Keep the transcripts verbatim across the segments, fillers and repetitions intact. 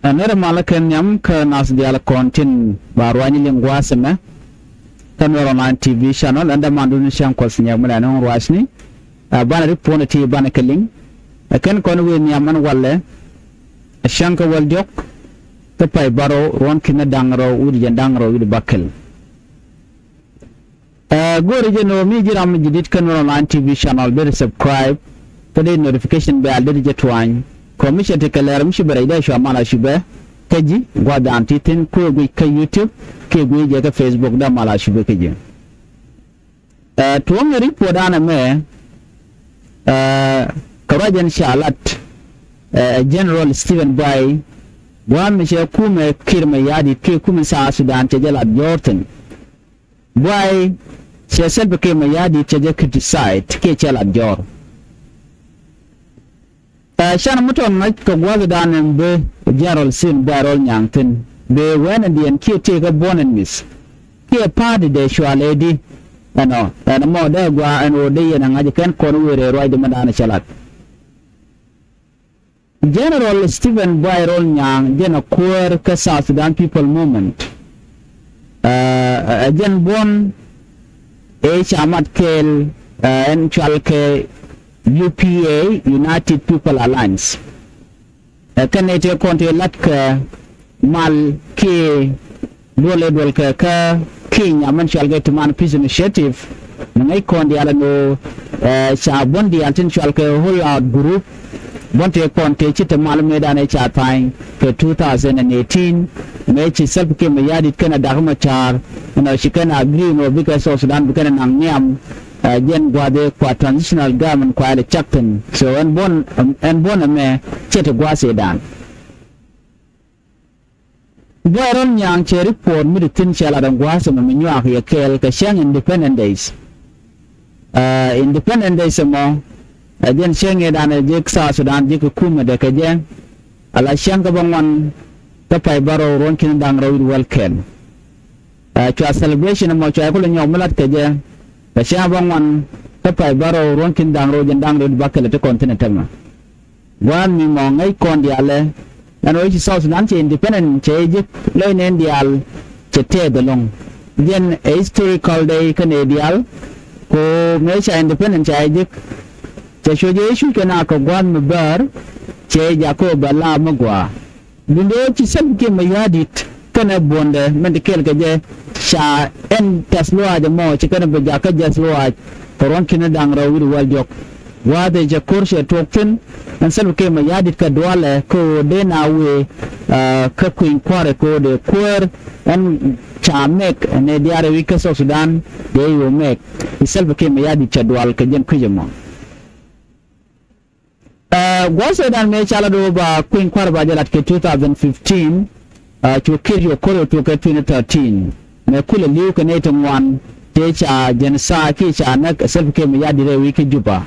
Ɛ nɛrɛ malä kɛ nhiam kä nath diaal kɔn tin ba ruacni liŋ gua̱a̱th ɛmɛ kä Nuɛr Online T V channel. Ɛn dämandun cäŋ Kuɔth Nyak mi la ni ɣɔ̱n ruacni. Ɛ banɛ ri puɔ̱nɛ ti banɛ kɛ liŋ. Ɛ kɛn kɔn wëë nhiam ɛn walɛ. Ɛ cäŋ kä wäl diɔ̱k kä pay bärɔw ruɔ̱n ki̱n da̱ŋ rɛw wi̱cdɛ jiɛn da̱ŋ rɛw wi̱cdɛ bäkɛl. Ɛ go̱o̱ri jɛ ni ɣöö mi ji̱ ram mi ji̱ di̱t kä Nuɛr Online T V channel deri subscribe kä deri notification bell deri jɛ tuany. Kɔmicɛ ti kɛ lɛr mi ci bɛ rɛy dee cua mal a cupɛ kä ji̱ gua̱dan ti thi̱n kuëë guic kä YouTube kiɛ guic jɛ kä Facebook dee mal a cupɛ kä ji̱. Ɛ tuɔ̱ŋ ɛ report danɛ mɛ ɛ kɛ ruac ɛn ca lat ɛ General Stephen Bai gua̱a̱th mi cɛ kumɛ Kiir Mayardit kiɛ kumɛ South Sudan cɛ jɛ lat jɔ̱ɔ̱r thi̱n. Buay cɛ Salva Kiir Mayardit cɛ jɛ criticize kiɛ cɛ lat jɔ̱ɔ̱r. Ɛ canɛ mi tɔn ŋa̱c kɛ gua̱thdan ɛn bi General Stephen Buay Rɔl Nyaŋ thi̱n bi wɛnɛ diɛn kiɛ tëëkä buɔ̱n ɛn mi̱th kiɛ pa̱a̱tdɛ cualɛ di. Ɛnɔ ɛn mɔ dee gua̱a̱ ɛn ɣöö dee yɛn ɛ ŋa̱c kɛn kɔn wëë rɛy ruacdɛ mi danɛ cɛ lat. General Stephen Buay Rɔl Nyaŋ jɛn a kuäär kä South Sudan People Movement. Ɛ jɛn buɔ̱n ëë ca mat kɛɛl ɛ ɛn cual kɛ U P A, United People Alliance. Ɛ kɛn ëë tëë kɔn tëë la̱t kɛ mal kiɛ duɔl ëë duɔl kɛ kä Kenya mɛn cual kɛ Tuman Peace Initiative. Mi ŋäc kɔn diaal ɛn ɣöö ɛ ca buɔ̱n diaal tin cual kɛ All Out Group buɔ̱n tëë kɔn tëë ci te mal mëëdan ëë ca tha̱a̱ny kɛ two thousand and eighteen. Mëë ci Salva Kiir Mayardit kɛnɛ Dak Macar ɛnɔ ci kɛn agree ɛn ɣöö bikɛ South Sudan bi kɛn ɛ naŋ nhiam. Ɛ jɛn gua̱a̱th ëë kua transitional government kua ilɛ cak thi̱n. So ɛn buɔ̱n ɛn buɔ̱n ɛmɛ cɛ te gua̱a̱th ëëdan. Buay Rɔl Nyaŋ cɛ report mi ti thi̱n cɛ lat ɛn gua̱a̱th ɛmɛ mi nyuak yɛ kɛɛl kɛ cäŋ Independence Days. Ɛ Independence Days ɛmɔ ɛ jɛn cäŋ ëëdan ɛ jek South Sudan jek kumɛ dɛ kɛ jɛ. Ala cäŋ kä bä ŋuan kä pay bärɔw ruɔ̱n ki̱n da̱ŋ rɛw wi̱cdɛ wäl kɛl. Ɛ cua celebration ɛmɔ cua kulɛ nyɔk mi lat kɛ jɛ kɛ cäŋ bä ŋuan kä pay bärɔw ruɔ̱n ki̱n da̱ŋ rɛw jiɛn da̱ŋ rɛw wi̱cdɛ bäkɛl ɛ ti kɔn thi̱n ɛ tämɛ. Gua̱a̱th mi mɔ ŋäc kɔn diaalɛ ɛn ɣöö ci South Sudan cɛ independent cɛ jek lɔc nɛn diaal cɛ tɛth ɛlɔ̱ŋ. Jɛn ɛ historical day kä nɛy diaal. Ko mëë ca independent ca jek cɛ cuɛ jɛ i̱ cuc kɛ na kɛ gua̱a̱th mi bäär cɛ jak kä bɛ la mi gɔaa. Duundɛ ci Salva Kiir Mayardit kɛnɛ buɔ̱ndɛ mɛn ti kɛɛl kɛ jɛ ca ɛn tɛ̈th lɔaac ɛmɔ ci kɛnɛ bɛ jakä jɛth lɔaac kɛ ruɔ̱n ki̱n da̱ŋ rɛw wi̱cdɛ wäl diɔ̱k. Gua̱a̱th ëë cɛ ko̱r cɛ tuɔɔk thi̱n ɛn Salva Kiir Mayardit kɛ dualɛ kä ɣöö dee na wëë kä kui̱ny kua̱rɛ kɛ ɣöö dee kuäär ɛn ca mɛk ɛn ëë diaal rɛy wi̱c kä South Sudan dee yo̱o̱ mɛk. Ci Salva Kiir Mayardit cɛ dual kɛ jɛn kui̱c ɛmɔ. Ɛ gua̱a̱th ëëdan mëë ca lat ɣöö ba kui̱ny kua̱r ba jɛ lat kɛ two thousand fifteen. Ɛ cu Kiir yɛ ko̱r yɛ tuɔɔk kɛ twenty thirteen. Mëë kulɛ li̱w kɛ nɛy ti ŋuan tëë ca jɛn thaak kiɛ ca näk ɛ Salva Kiir Mayardit rɛy wi̱c kä Juba.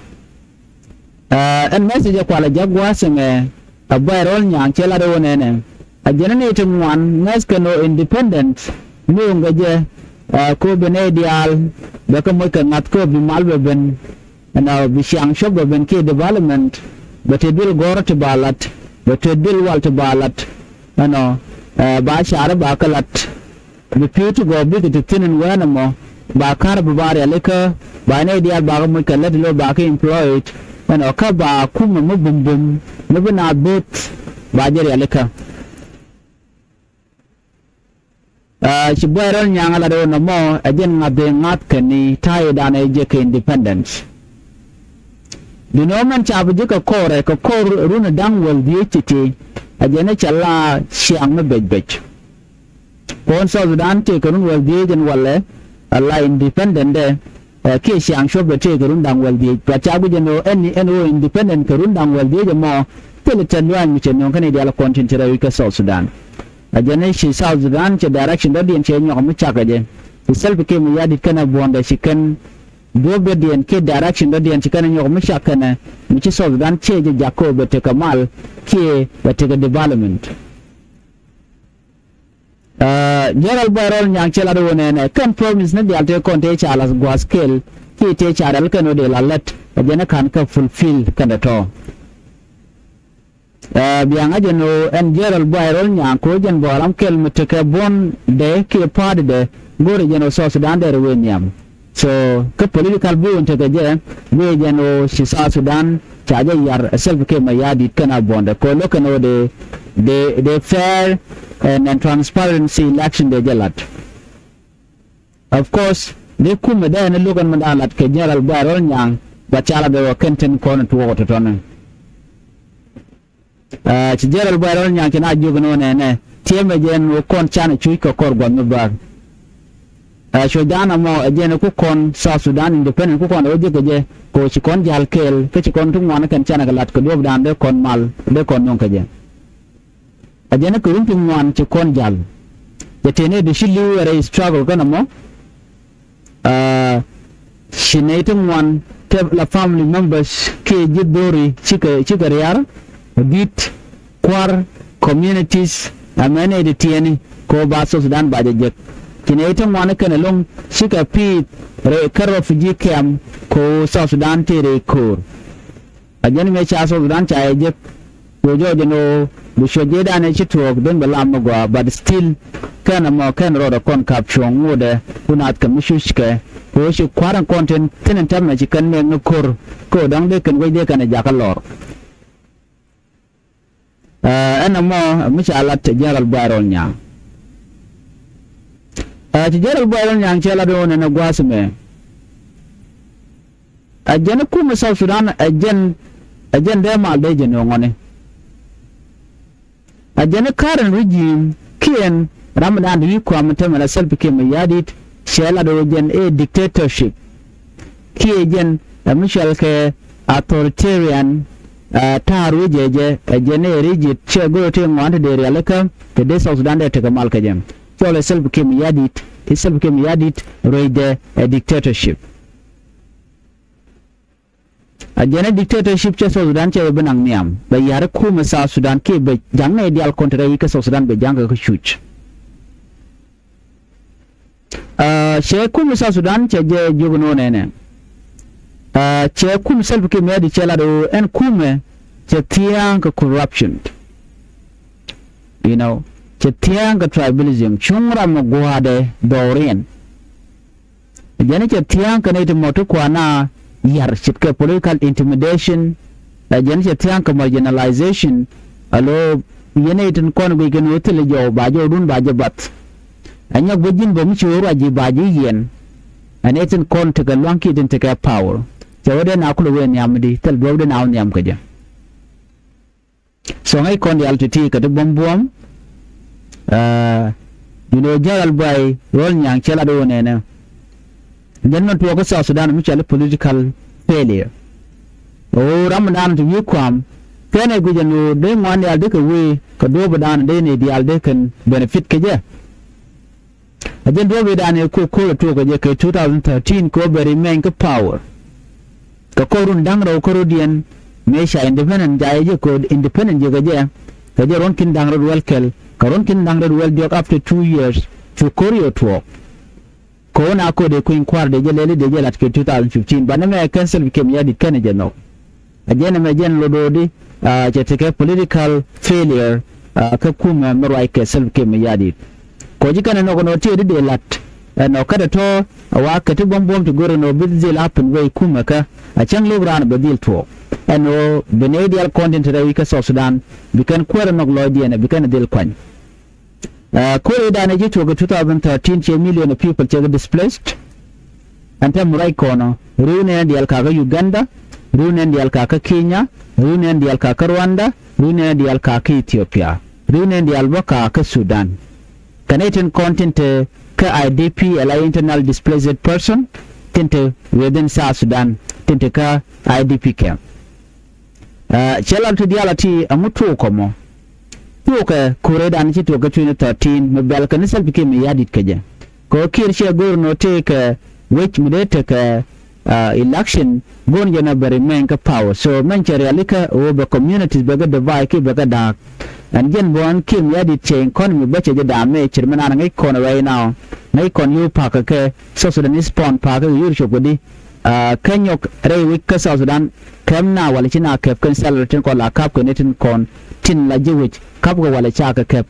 Ɛ ɛn message ɛ kualɛ jak gua̱a̱th ɛmɛ ɛ Buay Rɔl Nyaŋ cɛ lat ɣöö nɛnɛ ɛ jɛn nɛy ti ŋuan ŋäth kɛn ɣöö independent mi ɣöŋ kɛ jɛ. Ɛ kɛ ɣöö bi nɛy diaal bɛ kɛ moc kɛ ŋa̱th kɛ ɣöö bi mal bɛ ben. Ɛn ɣöö bi ciaŋ cuɔp bɛ ben kiɛ development bɛ te duël gɔ̱rä ti ba la̱t bɛ te duël wal ti ba la̱t. Ɛn ɣöö ɛ ba caarä ba kɛ la̱t bi pi̱w ti gɔw bikɛ ti thi̱n ɛn wɛɛn ɛmɔ ba ka̱r bi ba rialikä ba nɛy diaal ba kɛ moc kɛ lät lo̱ ba kɛ employed. Ɛn ɣöö kä ba kumɛ mi bumbum mi bi naath bo̱o̱th ba jɛ rialikä. Ɛ ci Buay Rɔl Nyaŋ ɛ lat ɣöö nɔmɔ ɛ jɛn ŋa̱th ëë ŋa̱th kɛn i̱ ta̱yɛ danɛ jɛ kɛ independence. Duundɛ ɣöö mɛn ca bi ji̱ kɛ kɔrɛ kɛ kɔr run da̱ŋ wäl dhieec ti̱ti̱ ɛ jɛn i̱ cɛ la ciaŋ mi bec bec. Kɔn South Sudan tëëkɛ run wäl dhieec ɛn walɛ ɛ la independent dɛ. Ɛ kiɛ ciaŋ cuɔpdɛ tëëkɛ run da̱ŋ wäl dhieec. But ca guic ɛn ɣöö ɛn ɛn ɣöö independent kɛ run da̱ŋ wäl dhieec ɛmɔ thilɛ tɛ̈th luaac mi cɛ nööŋ kä nɛy diaal kɔn tin ci rɛy wi̱c kä South Sudan. Ɛ jɛn i̱ ci South Sudan cɛ direction dɔ̱diɛn cɛ nyɔk mi cakɛ jɛ. Ci Salva Kiir Mayardit kɛnɛ buɔ̱ndɛ ci kɛn duɔ̱ɔ̱p dɔ̱diɛn kiɛ direction dɔ̱diɛn ci kɛn nyɔk mi cak kɛnɛ mi ci South Sudan cɛ jɛ jak kä bɛ tekɛ mal kiɛ bɛ tekɛ development. Ɛ General Buay Rɔl Nyaŋ cɛ lat ɣöö nɛnɛ kɛn promise ni diaal tëë kɔn tëë ca la̱th gua̱a̱th kɛl kiɛ tëë ca rialikä ɛn ɣöö dee la lät ɛ jɛn i̱ ka̱n kɛ fulfill kɛn dee tɔ̱. Ɛ, bia ŋa̱c ɛn ɣöö ɛn General Buay Rol Nyaŋ kɛ ɣöö jɛn bä ram kɛl mi tekɛ buɔ̱ndɛ kiɛ pa̱a̱tdɛ go̱o̱rɛ jɛn ɣöö South Sudan dee rɛ wee nhiam. So kä political view in tekɛ jɛ, wee jɛn ɣöö ci South Sudan ca jɛ yar ɛ Salva Kiir Mayardit kɛn a buɔ̱ndɛ kɛ ɣöö lo̱k kɛn ɣöö dee, dee, dee fair and, and transparency election dee jɛ lat. Of course dee kumɛ dee ɛn lo̱k ɛn mi da̱a̱ lat kɛ General Buay Rol Nyaŋ, ba ca lat dee wä kɛn tin kɔn tuɔɔk tɔ̱tɔ̱ni. Ɛ, ci General Buay Rol Nyaŋ ci na jiök ni wä nɛnɛ tiɛmɛ jɛn wä kɔn canɛ cuc kɛ kɔr gua̱th mi bäär. Ɛ, cuɔ̱c dan ɛmɔ ɛ jɛn ku kɔn South Sudan independent ku kɔn ɛ wä jiäk kɛ jɛ kɛ ɣöö ci kɔn ja̱l kɛɛl kä ci kɔn ti ŋuan kɛn canɛ kɛ la̱t kɛ duɔ̱ɔ̱pdan dee kɔn mal dee kɔn nöŋ kɛ jɛ. Ɛ jɛn kä run ti ŋuan ci kɔn ja̱l. Jɛ tëë nɛy ti ci li̱w ɛ rɛy struggle kɛn ɛmɔ. Aa, ci nɛy ti ŋuan te la family members kiɛ ji̱ dho̱ri cikɛ, cikɛ riar, di̱t, kua̱r, communities, amɛ nɛy ti tiɛɛni kɛ ɣöö ba South Sudan ba jɛ jek. Ci nɛy ti ŋuan kɛn ɛlɔ̱ŋ cikɛ pi̱i̱th rɛy kä refugee camp kɛ ɣöö South Sudan tëë rɛy ko̱o̱r. A jɛn mëë ca South Sudan ca yɛ jek. Cu jɔɔc ɛn ɣöö bi cuɔ̱c ji̱ danɛ ci tuɔɔk ben bɛ lam mi gɔaa, but still kɛn ɛmɔ kɛn rɔɔdɛ kɔn kap cuɔ̱ɔ̱ŋ ŋotdɛ ku naath kɛ mi cuckɛ. Kɛ ɣöö ci kua̱r ɛn kɔn tin thi̱n ɛn tɛmɛ ci kɛn mɛk ni ko̱r kɛ ɣöö dɔ̱ŋ dee kɛn wec dee kɛn ɛ jakä lɔr. Ɛ, ɛn ɛmɔ mi ca lat General Buay Rol Nyaŋ. Ɛ, ci General Buay Rol Nyaŋ cɛ lat ɣöö nɛn ɛ gua̱a̱th mɛ. Ɛ jɛn kumɛ South Sudan ɛ jɛn, ɛ jɛn dee mal dee jɛn ɣöö ŋɔni. Ɛ jɛn current regime kiɛn ram dan wi̱i̱ kuam tɛmɛ la Salva Kiir Mayardit cɛ lat ɣöö jɛn ɛ dictatorship. Kiɛ jɛn ɛ mi cɔal kɛ authoritarian, ɛ, ta̱a̱r wi̱i̱ jɛ jɛ ɛ jɛn ɛ rigid cɛ go̱o̱r ti ŋuan ti dee rialikä kɛ dee South Sudan dee tekɛ mal kɛ jɛ. Cɔl ɛ Salva Kiir Mayardit, ɛ Salva Kiir Mayardit ruecdɛ ɛ dictatorship. A jɛn ɛ dictatorship cɛ South Sudan cɛ bɛ naŋ nhiam bɛ yar kumɛ South Sudan kiɛ bɛ ja̱ŋ nɛ diaal kɔn te rɛy kä South Sudan bɛ ja̱ŋ kɛ kä cuc. Aa, cɛ kumɛ South Sudan cɛ jɛ jiök ni wä nɛnɛ. Aa, cɛ kumɛ Salva Kiir Mayardit cɛ lat ɣöö ɛn kumɛ cɛ thia̱a̱ŋ kɛ corruption. You know, cɛ thia̱a̱ŋ kɛ tribalism, cuŋ ram mi gua̱a̱dɛ dhɔriɛn. Jɛn cɛ thia̱a̱ŋ kɛ nɛy ti mɔ ti kuana yar ce̱tkɛ political intimidation. Ɛ jɛn cɛ thia̱a̱ŋ kɛ marginalization. Alo yɛn nɛy tin kɔn guic kɛ ni wä thil jɔw ba jɔwdun ba jɛ bath. Ɛ nyɔk bä ji̱n bä mi ci wä ruac ji̱ ba ji̱ yiɛn. Ɛ nɛy tin kɔn tekɛ lua̱ŋ kiɛ tin tekɛ power. Cɛ wä dee na kulɛ wee nhiam di thil duɔ̱p dee na wä nhiam kɛ jɛ. So ŋäc kɔn diaal ti̱ti̱ kɛ ti buɔ̱m buɔ̱m. Aa, you know, General Buay Rol Nyaŋ cɛ lat ɣöö nɛnɛ. Jɛn mɛn tuɔɔk kä South Sudan mi cɔal i̱ political failure. Ɣöö ram mi dan ti wi̱i̱ kuam kɛn ɛ guic ɛn ɣöö dee ŋuan diaal dee kɛ wee kɛ duɔ̱ɔ̱p dan dee ni diaal dee kɛn benefit kɛ jɛ. A jɛn duɔ̱ɔ̱p i̱ da̱a̱n ɛ ko̱ ko̱r ɛ tuɔɔk kɛ jɛ kɛ two thousand thirteen kɛ ɣöö bɛ remain kä power. Kɛ kɔr run da̱ŋ rɛw kä rɔ̱diɛn mëë ca independent jayɛ jɛ kɛ independent jɛ kɛ jɛ. Kɛ jɛ ruɔ̱n ki̱n da̱ŋ rɛw wäl kɛl kɛ ruɔ̱n ki̱n da̱ŋ rɛw wäl diɔ̱k after two years cu ko̱r yɛ tuɔɔk. Kɛ ɣöö na ko̱r dee kui̱ny kua̱r dee jɛ lɛli dee jɛ lat kɛ two thousand fifteen banɛ mɛ kɛn Salva Kiir Mayardit kɛn jɛ nhɔk. A jɛn ɛmɛ jɛn lot do̱o̱di, aa, cɛ tekɛ political failure, aa, kä kumɛ mi ruac kɛ Salva Kiir Mayardit. Kɔ ji̱ kɛn ɛ nɔk ɛnɔ tiee di dee la̱t ɛnɔ kä dee tɔ̱ ɛ wa kɛ ti buɔ̱m buɔ̱m ti go̱r ɛnɔ bi dhil happen wei kumɛ kä a cäŋ lo̱k raan bɛ dhil tuɔɔk. Ɛnɔ bi nɛy diaal kɔn tin te rɛy wi̱c kä South Sudan bi kɛn kuäär ɛnɔk lɔcdiɛn ɛ bi kɛn ɛ dhil kuany. Ɛ, ko̱r i̱ da̱a̱n ɛ ji̱ tuɔɔk kɛ two thousand thirteen ciɛ million of people cɛ kɛ displaced. Ɛn tɛm ruac kɔnɔ ri̱w nɛn diaal kakä Uganda, ri̱w nɛn diaal kakä Kenya, ri̱w nɛn diaal kakä Rwanda, ri̱w nɛn diaal kakä Ethiopia, ri̱w nɛn diaal bä kakä Sudan. Kɛn i̱ tin kɔn tin te kä I D P ala internal displaced person, tin te within South Sudan, tin te kä I D P camp. Ɛ, cɛ lat ti diaal a ti ɛŋu tuɔɔk kɔmɔ. Tuɔɔkɛ ko̱r i̱ da̱a̱n ci tuɔɔk kɛ twenty thirteen mi bɛl kɛ ni Salva Kiir Mayardit kɛ jɛ. Kɛ ɣöö Kiir cɛ go̱o̱r nɔ tëëkɛ wec mi dee tekɛ, ɛ, election go̱o̱r jɛ nɔ bɛ remain kä power. So mɛn cɛ rialikä ɣöö bɛ communities bɛ kɛ divide kiɛ bɛ kɛ da̱a̱k. Ɛn jɛn bä ɛn Kiir Mayardit cɛ economy bä cɛ jɛ da̱a̱m mëë cir mi naan ŋäc kɔn right now. Ŋäc kɔn yio̱w pa̱kä kɛ South Sudanese pound pa̱kä kɛ yio̱w cop kɛ di. Kä nyɔk rɛy wec kä South Sudan kɛm na walɛ ci na kɛp kɛn salary tin kɔn la kap kɛ ni tin kɔn tin la ji̱ wec kap kɛ walɛ ca kɛ kɛp.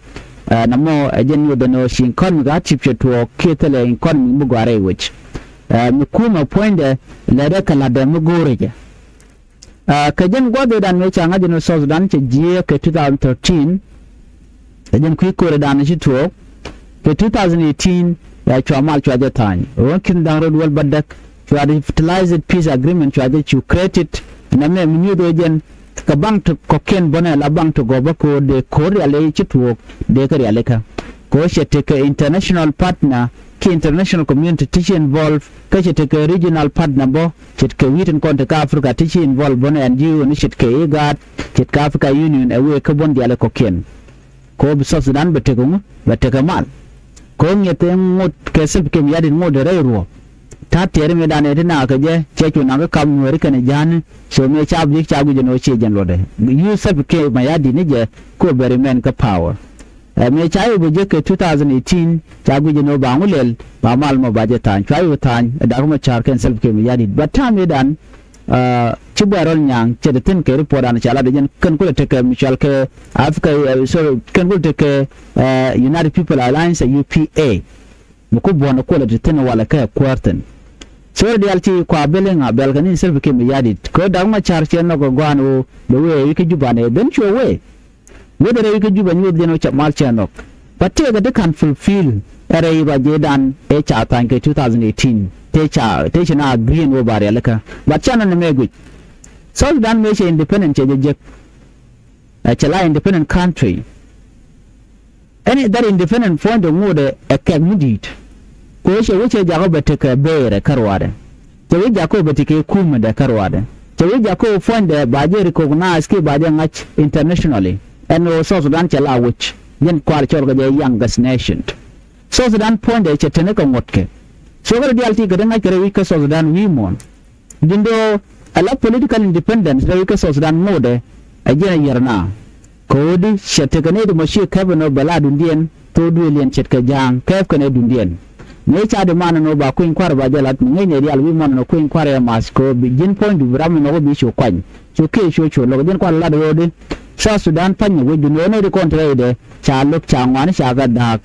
Namɔ ɛ jɛn nyuth ɛn ɣöö ci economy ka tip cɛ tuɔɔk kiɛ thilɛ economy mi gɔaa rɛy wec. Mi kumɛ puɔ̱nydɛ lɛ dee kɛ la̱tdɛ mi go̱o̱rɛ jɛ. Kɛ jɛn gua̱th ëëdan mëë ca ŋa̱c ɛn ɣöö South Sudan cɛ jiääk kɛ two thousand thirteen. Ɛ jɛn kui̱ ko̱r ëëdan ci tuɔɔk kɛ two thousand eighteen. Ya cua mal cua jɛ tha̱a̱ny ɣöö ki̱n da̱ŋ rot wäl bädäk cua revitalized peace agreement cua jɛ cu created. Nɛmɛ mi nyuth ɣöö jɛn kɛ baŋ ti kɔ̱kiɛn bänɛ la baŋ ti gɔ̱pä ko̱r dee ko̱r rialikä ci tuɔɔk dee kɛ rialikä. Kɛ ɣöö cɛ tekɛ international partner kiɛ international community ti ci involve kä cɛ tekɛ regional partner bä. Ce̱tkɛ wi̱i̱ tin kɔn ti kä Africa ti ci involve bä ni N G O ni ce̱tkɛ IGAD, ce̱tkɛ Africa Union ɛ wëë kä buɔ̱n diaal ɛ kɔ̱kiɛn. Kɛ ɣöö bi South Sudan bɛ tekɛ ŋu bɛ tekɛ mal. Kɛ ɣöö ŋi̱eth ɛ ŋot kɛ Salva Kiir Mayardit ŋot ɛ rɛy ruɔ̱. Ta̱a̱ tiɛɛr mëëdan ɛ ti naath kɛ jɛ cɛ cu naŋ kä kap Nuääri kɛnɛ Ja̱a̱ni. So mëë ca bi ji̱ ca guic ɛn ɣöö ciɛ jɛn luɔtdɛ. Use Salva Kiir Mayardit ni jɛ kɛ ɣöö bɛ remain kä power. Ɛ mëë ca yɛ bɛ jek kɛ two thousand eighteen ca guic ɛn ɣöö ba ŋu lɛl ba mal mɔ ba jɛ tha̱a̱ny cua yɛ bɛ tha̱a̱ny ɛ Dak Macar kɛn Salva Kiir Mayardit. But ta̱a̱ mëëdan ci Buay Rɔl Nyaŋ cɛ te thi̱n kɛ report an ca lat ɛ jɛn kɛn kulɛ tekɛ mi cɔal kɛ Africa, sorry, kɛn kulɛ tekɛ United People Alliance, U P A. Mi ku buɔ̱n kulɛ te thi̱n walɛ kɛ kuäär thi̱n. So rɛ diaal ci kua bɛl iŋa bɛl kɛ ni Salva Kiir Mayardit kɛ ɣöö Dak Macar cɛ nhɔk ɛ gɔaa ɛn ɣöö bɛ wëë wi̱c kä Juba nɛ ben cuɛ wëë. Whether rɛy kä Juba nyuɔth jɛn ɣöö cɛ mal cɛ nhɔk. But tëëkɛ ti kan fulfill ɛ rɛy ruac jëëdan ëë ca tha̱a̱ny kɛ two thousand eighteen tëë ca tëë ci na agree ɛn ɣöö ba rialikä. But ca nɔnɛ mëë guic. South Sudan mëë cɛ independent cɛ jɛ jek. Ɛ cɛ la independent country. Ɛn that independent puɔ̱nydɛ ŋotdɛ ɛ kɛk mi di̱i̱t. Kɛ ɣöö cɛ wee cɛ jakä bɛ tekɛ beerɛ kä ruaadɛ. Cɛ wee jakä bɛ tekɛ kumɛdɛ kä ruaadɛ. Cɛ wee jakä puɔ̱nydɛ ba jɛ recognize kiɛ ba jɛ ŋa̱c internationally. Ɛn ɣöö South Sudan cɛ la wec. Jɛn kual cɔl kɛ jɛ youngest nation. South Sudan puɔ̱nydɛ cɛ teni kɛ ŋuɔ̱tkɛ. So kɛ rɛ diaal ti kɛ ti ŋa̱c kɛ rɛ wi̱c kä South Sudan wi̱i̱ muɔ̱ɔ̱n. Duundɛ ɣöö ala political independence rɛy kä South Sudan ŋotdɛ ɛ jɛn a yiɛr na. Kɛ ɣöö di cɛ tekɛ nɛy ti mɔ ci kɛp ɛn ɣöö bɛ la duundiɛn thok duëëliɛn ce̱tkɛ ja̱a̱ŋ kɛɛp kɛnɛ duundiɛn. Mëë ca di man ɛn ɣöö ba kueny kua̱r ba jɛ lat mi ŋäcnɛ rial wi̱i̱ muɔ̱ɔ̱n ɛn ɣöö kueny kua̱r ɛ math kɛ ɣöö bi ji̱n puɔ̱nydu bi ram ɛn ɣöö bi cu kuany. Cu kiɛ cu cu lo̱k ji̱n kua̱r lat ɣöö di South Sudan pa̱ny ɛ wec duundɛ ɣöö nɛy ti kɔn te rɛydɛ ca lo̱k ca ŋuani ca kɛ da̱a̱k.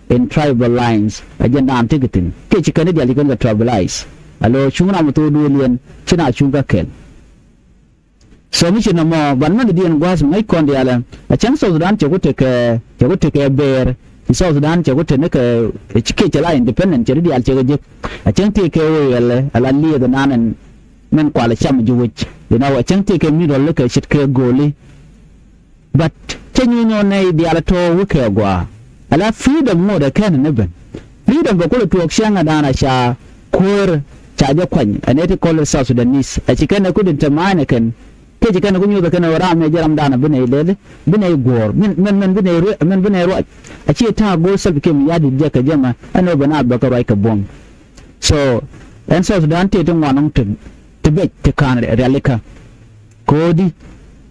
In tribal lines ɛ jɛn daan ti kɛ thi̱n kiɛ ci kɛn i̱ diaal ci kɛn kɛ tribalize. Alo cuŋ ram thok duëëliɛn ci na cuŋ kä kɛl. So mi ci nɔmɔ ban mɛn diɛn gua̱a̱th mi ŋäc kɔn diaalɛ. A cäŋ South Sudan cɛ ku tekɛ cɛ ku tekɛ beer. South Sudan cɛ ku tekɛ ci kiɛ cɛ la independent cɛ di diaal cɛ kɛ jek. A cäŋ tekɛ wee yɛlɛ a la lieth nan ɛn mɛn kual cam ji̱ wec. You know, a cäŋ tekɛ mi rɔl kɛ ce̱tkɛ go̱o̱li. But cä nyuuth nɔ nɛy diaal tɔ̱ wekɛ gɔaa. Ala freedom ŋotdɛ kɛn ni ben. Freedom bɛ kulɛ tuɔɔk cäŋ ɛ da̱a̱n a ca kuäär ca jɛ kuany ɛ nɛy ti kɔl South Sudanese. Ɛ ci kɛn ɛ kudin te ma̱a̱ny ɛ kɛn. Kɛ ci kɛn ɛ ku nyuuth ɛ kɛn ɛ ram ɛ jɛ ram da̱a̱n ɛ bi nɛy lɛli bi nɛy guɔ̱ɔ̱r min min min bi nɛy ruac min bi nɛy ruac. A ci ta̱a̱ go̱o̱r Salva Kiir Mayardit jɛ kɛ jɛ mɛ ɛn ɛ bɛ na bɛ kɛ ruac kɛ buɔ̱m. So ɛn South Sudan tëë ti ŋuan ɔŋ ti ti bec ti ka̱n rialikä. Ko̱di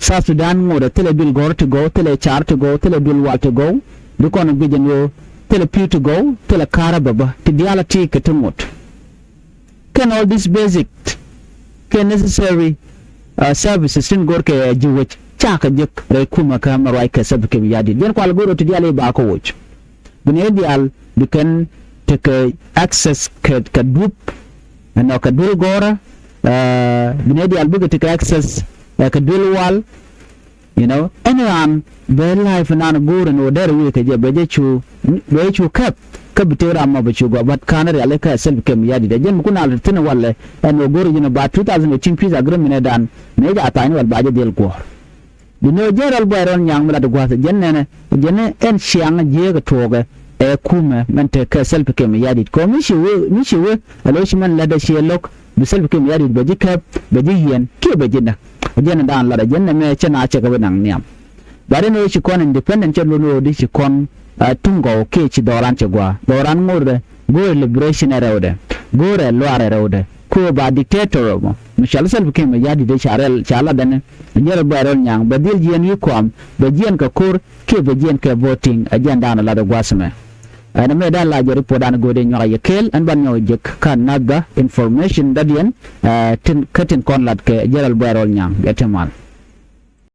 South Sudan ŋot ɛ thilɛ duël gɔ̱r ti gɔw, thilɛ car ti gɔw, thilɛ duël wal ti gɔw. Bi kɔn guic ɛn ɣöö thilɛ pi̱w ti gɔw, thilɛ ka̱rä bä bä ti diaal a ti kɛ ti ŋot. Kɛn all this basic kɛ necessary services tin go̱r kɛ ji̱ wec cakɛ jek rɛy kumä kä mɛ ruac kɛ Salva Kiir Mayardit. Jɛn kual go̱r ɣöö ti diaal i̱ ba kɛ woc. Bi nɛy diaal bi kɛn tekɛ access kɛ kɛ dup ɛnɔ kɛ duël gɔ̱rä. Bi nɛy diaal bikɛ tekɛ access kɛ duël wal. You know, ɛn raan bɛ life nan go̱o̱r ɛn ɣöö dɛr wi̱i̱ kɛ jɛ bɛ jɛ cu bɛ jɛ cu kɛp. Kä bi tëë ram mɔ bɛ cu gɔaa, but ka̱n rialikä Salva Kiir Mayardit ɛ jɛn mi kun al thi̱n walɛ ɛn ɣöö go̱o̱r ji̱n ba two thousand eighteen peace agreement ɛ dan mëë ca tha̱a̱ny wal ba jɛ dhil guɔ̱ɔ̱r. Duundɛ ɣöö jɛn rɛl Buay Rɔl Nyaŋ mi lat gua̱a̱th jɛn nɛnɛ jɛn ɛn ciaŋ jiääk ɛ tuɔɔkɛ ɛ kumɛ mɛn tekɛ Salva Kiir Mayardit kɛ ɣöö mi ci wee mi ci wee ɛ lo̱c mɛn lätdɛ ciɛ lo̱k. Bi Salva Kiir Mayardit bɛ ji̱ kɛp bɛ ji̱ yiɛn kiɛ bɛ ji̱ näk. Ɛ jɛn ɛn daan lat ɛ jɛn nɛmɛ cä na cɛ kɛ bi naŋ nhiam. Bat ɛn ɣöö ci kɔn independent cɛ luɔn ɣöö di ci kɔn tuŋ gɔw kiɛ ci dhɔran cɛ gua̱a̱ dhɔran ŋotdɛ. Go̱o̱rɛ liberation ɛ rɛwdɛ. Go̱o̱rɛ luaar ɛ rɛwdɛ. Kɛ ɣöö ba dictator ɛmɔ mi cɔal Salva Kiir Mayardit ɛ ca rɛl ca latdɛ ni. Jɛn rɛl Buay Rɔl Nyaŋ bɛ dhil jiɛn wi̱i̱ kɔam bɛ jiɛn kɛ ko̱r kiɛ bɛ jiɛn kɛ voting ɛ jɛn daan ɛ lat ɛ gua̱a̱th ɛmɛ. Ɛn mëë dan la jɛ report dan go̱o̱dɛ nyuak a yɛ kɛɛl ɛn ban nyɔk jek ka naga information dɔ̱diɛn, ɛ, tin kä tin kɔn lat kɛ General Buay Rɔl Nyaŋ. Bia te mal.